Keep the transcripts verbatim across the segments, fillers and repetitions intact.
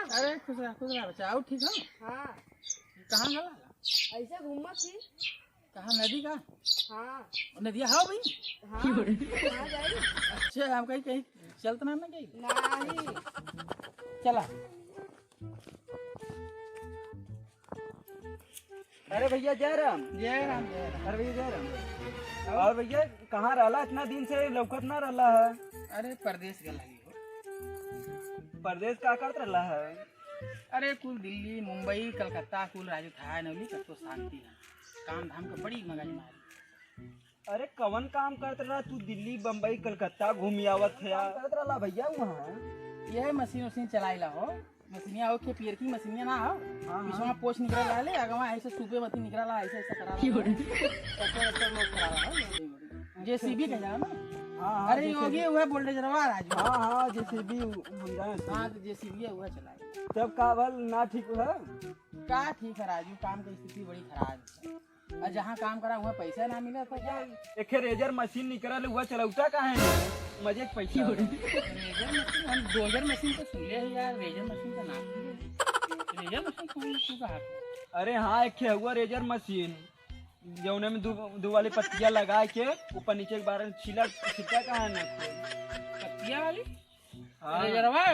अरे खुश रह, खुश रह बच्चा। और ठीक हो? हाँ। कहाँ गला? ऐसे घूमत थी। कहाँ, नदी का? हाँ। नदिया हो भाई? हाँ। कहाँ जाई? अच्छा, हम कहीं, कहीं चलत ना, ना कहीं? नहीं। चला। अरे भैया, जय राम। जय राम, जय राम। अरे भैया, जय राम। और? और भैया, कहाँ रहला? इतना दिन से लौकत ना रहला है। अरे, परदेस गला ही हो। परदेस का करत रहला है? अरे, कुल दिल्ली, मुंबई, कलकत्ता, कुल राजू थाय नौली, कब तो शांति ना। काम धाम का बड़ी मगज मारी। अरे, कवन काम करत रहा तू दिल्ली, बम्बई, कलकत्ता घूमी आवत है यार? काम करत रहला भैया वहाँ? यह मशीन उशीन चलाइला हो। मशीनिया हो के पियर की मशीनिया ना हो। हाँ, हाँ। पीछवा पोछ निकल रहा ले, अगवा ऐसे सूपे मती निकल रहा, ऐसे, ऐसे करा रहा। क्यों रे? ट्रैक्टर, ट्रैक्टर लोग करा रहा है। जेसीबी का जाना? हाँ, हाँ, अरे, जेसीबी। योगी हुआ बुलडोजरवा राजू। हाँ, हाँ, जेसीबी हम जाने थे। हाँ, तो जेसीबी हुआ चलाए। तब का भल ना ठीक है? का ठीक है राजू, काम की स्थिति बड़ी खराब है। और जहाँ काम करा, वहाँ पैसा ना मिले, तो क्या? एक ठे रेजर मशीन निकलल, वह चलौता काहे ना? मजे के पैसा। रेजर मशीन, हम डोजर मशीन तो सुन ले हैं यार, रेजर मशीन का नाम सुन ले। रेजर मशीन कौन तू कहा? अरे हाँ, एक ठे हुआ रेजर मशीन, जौने में दो, दो वाली पत्तियाँ लगा के ऊपर नीचे के बारे में छीला, छिलका काहे ना? पत्तियाँ वाली? हाँ। रेजरवा,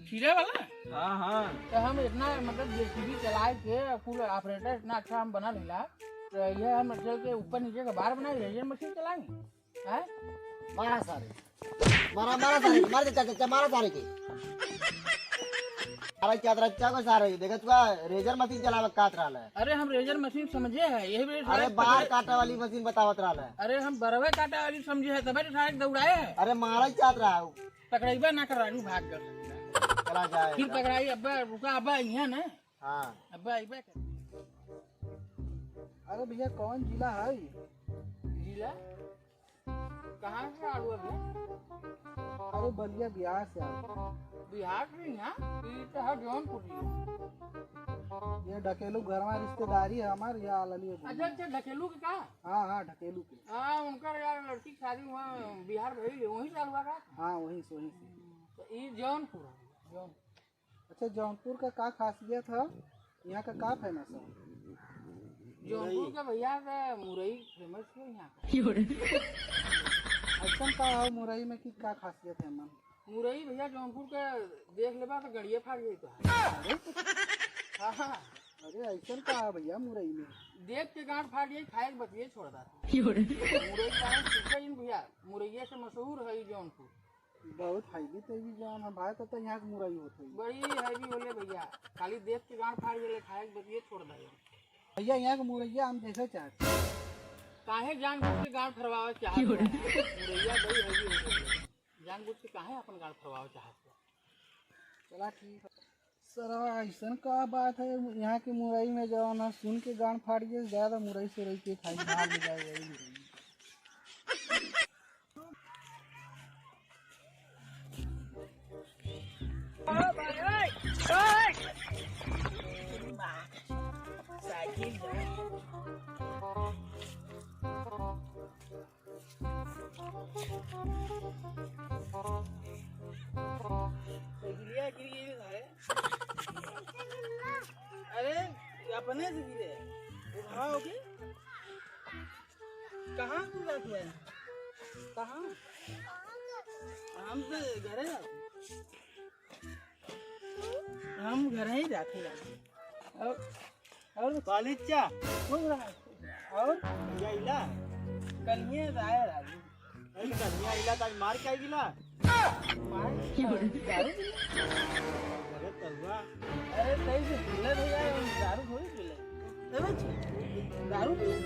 छीले वाला? हाँ, हाँ। तो हम इतना, मतलब, जेसीबी चलाए के, फुल ऑपरेटर इतना अच्छा हम बना लेला, तो ये हम चल के ऊपर नीचे का बार बनाए, रेजर मशीन चलाएंगे, हैं? मारा सारे, मारा, मारा सारे, मार दे, चाचा, चाचा, मारा सारे के। अरे, क्या तरह, क्या को सारे, देखा तू, रेजर मशीन चलावे का तरह है। अरे, हम रेजर मशीन समझे है, यही वजह से अरे, बार पकड़े काटे वाली मशीन बतावत रहल है। अरे, हम बरवे काटे वाली समझे है, तबे तो सारे दौड़ाए है। अरे, मारा ही चाहत रहा हूँ। पकड़ाइबा ना कर राजू, भाग कर सकता। चला जाए फिर यार। पकड़ाई, अब्बा रुका, अब्बा यहाँ ना। हाँ। अब्बा अइबे कर। अरे भैया, कौन जिला है? जिला? कहाँ से आलू अभी? अरे बलिया, बिहार से आलू। बिहार से यहाँ? ई तो है जौनपुर जिला। ये ढकेलू घरवा रिश्तेदारी है हमार, ये आलू है। अच्छा, अच्छा, ढकेलू के का? हाँ, हाँ, ढकेलू के। हाँ, उनकर यार लड़की की शादी वहाँ बिहार भइल है, वहीं से आलू का? हाँ, वहीं से, वहीं से। तो ई जौनपुर है, जौनपुर। अच्छा, जौनपुर का का खासियत है? यहाँ का का फेमस है? जौनपुर का भैया का मुरई फेमस है यहाँ का। अइसन का है मुरई में कि का खासियत है मन? मुरई भैया जौनपुर का देख लेबा तो गड़िया फाड़ जाई तो। हाँ, हाँ। अरे अइसन का है भैया मुरई में? देख के गांठ फाड़ जाई, खाए के बतिये छोड़ दा। मुरई के बारे में पूछे ही न भैया, मुरैया से मशहूर है ई जौनपुर। बहुत heavy तेवी जान है भाई, तब तो यहाँ के मुरई होत है। बड़ी heavy बोले भैया, खाली देख के गांठ फाड़ गेले, खाए के बतिये छोड़ दे। भैया यहाँ के मुरैया हम देखे चाहते हैं। काहे जानबूझ के गांठ फरवावे चाहत हो? मुरैया बड़ी heavy होत है। जानबूझ के काहे अपन गांठ फरवावे चाहत हो? चला ठीक है। सरवा, अइसन का बात है, यहाँ के मुरई में जवन है, सुन के गांड फाट गया, ज्यादा मुरई सुरई के खाई, भाग ले जाए, यही मुरई। साइकिल साइकिलिया गिर गई रे सारे। अरे, अपने से गिरे। उठाओ के। कहाँ तू जात है? कहाँ? हम तो घरे जात। हम घर ही जाते हैं। और, और कॉलेज क्या? खुश रहा। और? क्या इला? कल ये आया राजू। अरे कल ये इला, ताज मार के आई गिला? मार? दारू पी? अरे तहुआ। अरे सही से पी ले भैया, हम दारू थोड़ी पी ले। अरे दारू पी ले।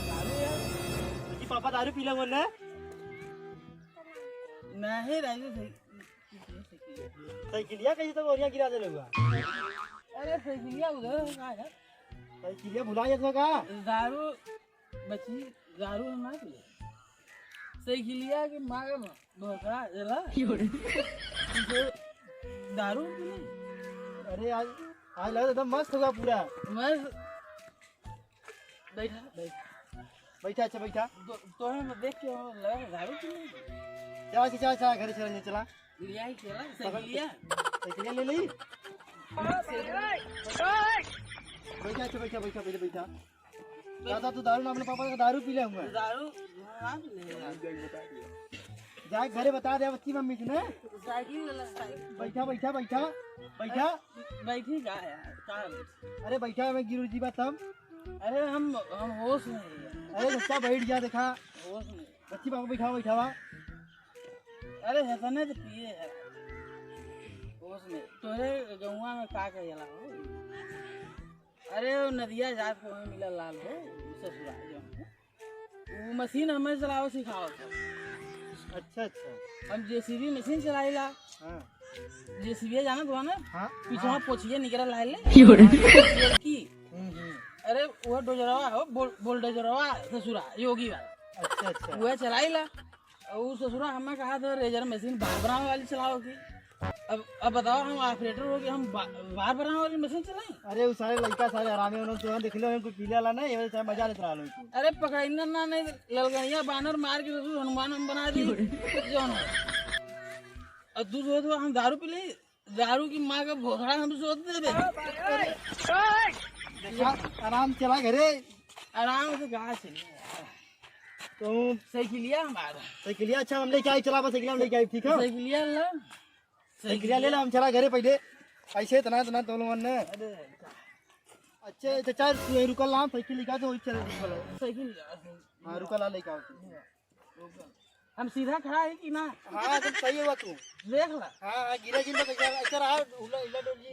दारू यार। जी पापा दारू पी ले बोल रहे? नहीं राजू, सही। साइकिलिया कहीं तो बोरिया गिरा देले हुआ। अरे साइकिलिया उधर है, कहाँ है? साइकिलिया भुला जात बा का? दारू बची, दारू हम ना पिए। साइकिलिया के मारे में धोखा देला। क्यों रे? तो दारू पी। अरे आज, आज लगा एकदम मस्त होगा पूरा। मस्त। बैठा, बैठ। बैठा, अच्छा, बैठा। तो, तोहे में देख के हम लगा दारू पी। चला, चला, चला, घरे चला, चला। लिया ही खेला, सही लिया। साइकिलिया ले ली। बैठा, अच्छा, बैठा, बैठा, पहले बैठा। दादा, तू दारू ना, अपने पापा का दारू पी ले हुआ। दारू, हाँ, ले यार। जाए घरे बता दे बच्ची मम्मी से ना। साइकिल ले ला, साइकिल। बैठा, बैठा, बैठा, बैठा। बैठी का है, का है? अरे बैठा, मैं गिरू जी बात तब। अरे हम, हम होश में है। अरे बच्चा बैठ जा, देखा। होश में। बच्ची बाबू बैठावा, बैठावा। अरे हेतने तो पिए है। होश में। तोरे गौवा में का कहेला हो? अरे वो नदिया जात को वहीं मिला लाल हो, ससुरा जो है। वो मशीन हमें चलाओ सिखाओ था। अच्छा, अच्छा। हम जेसीबी मशीन चलाइला। हाँ। जेसीबी जानत हुआ ना? हाँ। पीछे हाँ। पोछिए निकल लाए ले। क्यों रे? की। हम्म, हम्म। अरे वो डोजरवा हो, बुल-, बुलडोजरवा ससुरा, योगी वाला। अच्छा, अच्छा। वह चलाइला। और उ ससुरा हमें कहा था रेजर मशीन बार बनावे वाली चलाओ की। अब, अब बताओ हम ऑपरेटर हो गए, हम बा-, बार बनावे वाली मशीन चलाएं? अरे वो सारे लड़का सारे हरामी, उन्होंने तो देख लो, कोई पीले वाला नहीं, ये सारे मजा लेते रहा लोग। अरे पकड़ना ना, नहीं ललगनिया बानर मार के ससुर हनुमान हम बना दी। जौन हो। और दूध हो तो हम दारू पी ले, दारू की माँ का भोसड़ा हम सोच दे दे। देखा, आराम चला घरे। आराम से कहाँ से? तो साइकिलिया हमारा। साइकिलिया अच्छा, हम लेके आई, चलावा साइकिलिया, हम लेके आई, ठीक है? साइकिलिया ला। साइकिलिया ले ला, हम चला घरे पहले। ऐसे इतना, इतना तो लोगन ने। अरे। अच्छा, चाचा, तू यहीं रुकल ना, साइकिल निकाल दो, वही चले रुकल। साइकिल। हाँ, रुकल ला, लेके आओ तू। हम सीधा खड़ा है कि ना? हाँ, तुम सही हुआ तू। देख ला। हाँ, हाँ, गिरा जिन बस ऐसा, ऐसा रहा, उला, इला डोल जी।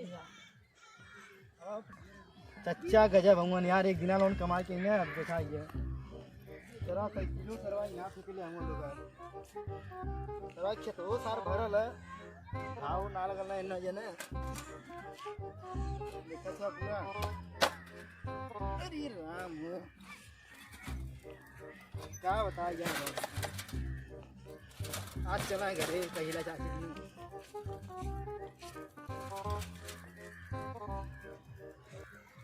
चच्चा गजब हउवन यार, एक दिना लोन कमाए के ना, अब देखा ये। तेरा साइकिलो सरवा यहाँ से के ले आऊँ लोग यार। तेरा खेतवो सार भरल है। घाव ना लगल ना, इन्ना जे ने। देखा था पूरा। अरे राम हो। का बताई यार बाबू। आज चला घरे पहिला चाची।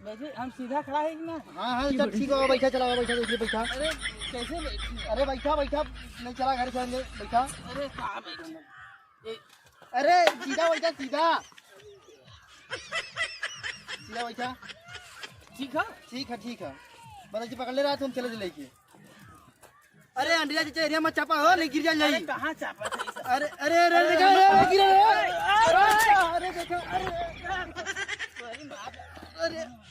वैसे हम सीधा खड़ा है कि ना? हाँ, हाँ, सब ठीक हो, बैठा, चला, बैठा, बैठा, बैठा। अरे, कैसे बैठी? अरे, बैठा, बैठा, नहीं चला, घर से आएंगे, बैठा। अरे, कहाँ बैठा? ए, अरे, सीधा बैठा, सीधा। सीधा बैठा। ठीक है? ठीक है, ठीक है। बस ऐसे पकड़ ले रहा, तुम चले लेके। अरे अंडरिया चाचा, एरिया में चापा हो, नहीं गिर जाए अरे जाई। कहाँ चापा था ये सब? अरे, अरे, अरे, अरे, देखो, अरे, अरे, गिरा रे। अरे, अरे, देखो, अरे, अरे, अरे,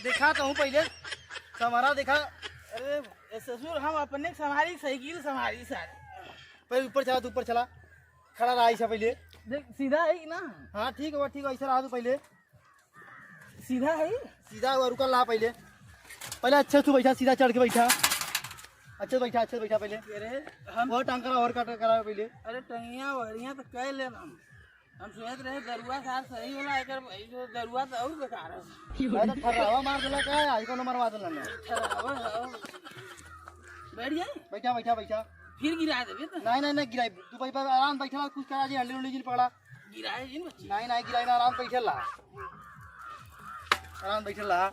देखा तो हूँ पहले, तुम्हारा देखा। अरे ए ससुर, हम अपने संभारी, साइकिल संभारी सारे। पहले ऊपर चला, तू ऊपर चला, खड़ा रहा ऐसा पहले। देख सीधा है कि ना? हाँ ठीक है, ठीक है, ऐसा रहा तू पहले। सीधा है? सीधा हुआ, रुका ला पहले। पहले अच्छे से बैठा, सीधा चढ़ के बैठा। अच्छे से बैठा, अच्छे से बैठा पहले। अरे, हम वो टांग करा और काट करा पहले। अरे, टंगिया वहरिया तो कह ले हम। हम सोचत रहे दरुआ सार सही होला, एकर भाई जो दरुआ तो और बेकार है। भाई तो ठर्रावा मार देला का है, आज कोनो मरवा देला ना। ठर्रावा, हाँ। बैठ जाए? बैठा, बैठा, बैठा। फिर गिरा देबे तो। नहीं, नहीं, नहीं गिराई। तू भाई, भाई आराम बैठा, कुछ करा जी, हंडल उंडल जिन पकड़ा। गिराए जिन बच्ची। नहीं, नहीं गिराई ना, आराम बैठे ला। आराम बैठे ला।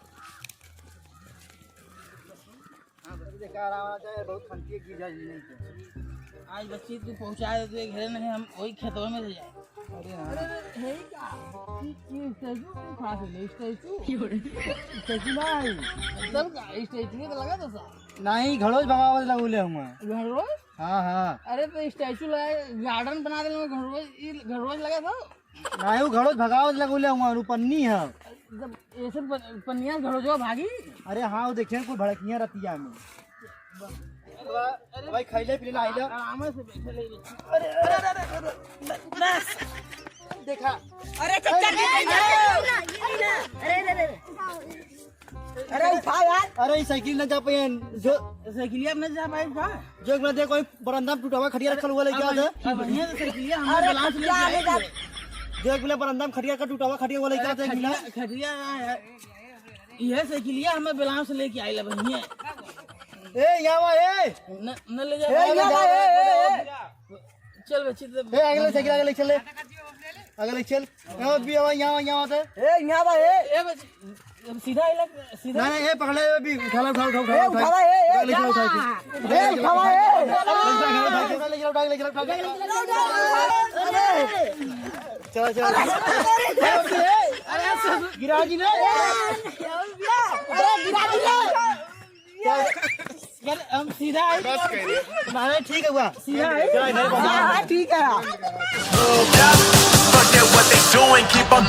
हाँ, बस देखा, आराम आना चाहिए, बहुत खंती है, गिर जाए नहीं तो। आज बच्ची तू पहुँचा दे, तू घरे नहीं, हम वही खेतवा में ले जाए। अरे हाँ। अरे, अरे, है क्या? ये, ये स्टैचू क्यों खड़ा है? स्टैचू? क्यों रे? स्टैचू ना है। तब का? स्टैचू में तो लगा था साहब। नहीं, घड़ोज भगावत लगौले हुआ। घड़ोज? हाँ, हाँ। अरे तो स्टैचू लगाए, गार्डन बना देले घड़ोज, ई घड़ोज लगा था। नाही, वो घड़ोज भगावत लगौले हुआ, वो पन्नी है। जब ऐसे पन-, पन्निया घड़ोजवा भागी? अरे हाँ, वो देखिए कोई भड़किया रतिया में। अरे भाई, खैले पीले ना आइला। आराम से बैठे ले। अरे, अरे, अरे, अरे, अरे, बस। देखा। अरे, चच्चा, अरे, गिर गई ना। अरे, अरे, अरे। अरे, उठा यार। अरे, ई साइकिल न जा पाए, जो साइकिलिया में न जा पाए, उठा। जो एक बार देखो, बरंदा में टूटावा खटिया रखल हुआ लइका अब था। अब ये तो साइकिलिया हमने अरे, ब्लाउज लेके खटिया आए ले जा। थे। जो एक बोले बरंदा में खटिया का टूटावा खटिया हुआ लइका अरे, था, एक मिला। खटिया, खटिया, ये साइकिलिया हमें ब्लाउज लेके आइला बहिनिया। ए, यहाँ वा, ए। न, न ले जा। ए, यहाँ वा, ए, ए, ए। चल बच्ची, तो ए, अगले साइकिल, अगले चल ले। अगले चल। यहाँ भी आवा, यहाँ, यहाँ आते। ए, यहाँ वा, ए। ए बच्ची। सीधा ही लग, सीधा। नहीं, नहीं, ये पकड़ ले, ये भी उठा ला, उठा, उठा, उठा, ए, उठा। उठा ला, ए, ए, उठा, उठा, उठा, उठा। ए, उठा ला, ए। उठा, उठा, उठा, उठा, उठा, उठा। चलो, चलो। अरे, गिरा दी ना। अरे, गिरा दी ना। क्या? यार, हम सीधा है। बस करिए। तुम्हारा ठीक है हुआ। सीधा है। चलो, इधर बस। हाँ, हाँ, ठीक है। Forget what they doing, keep on.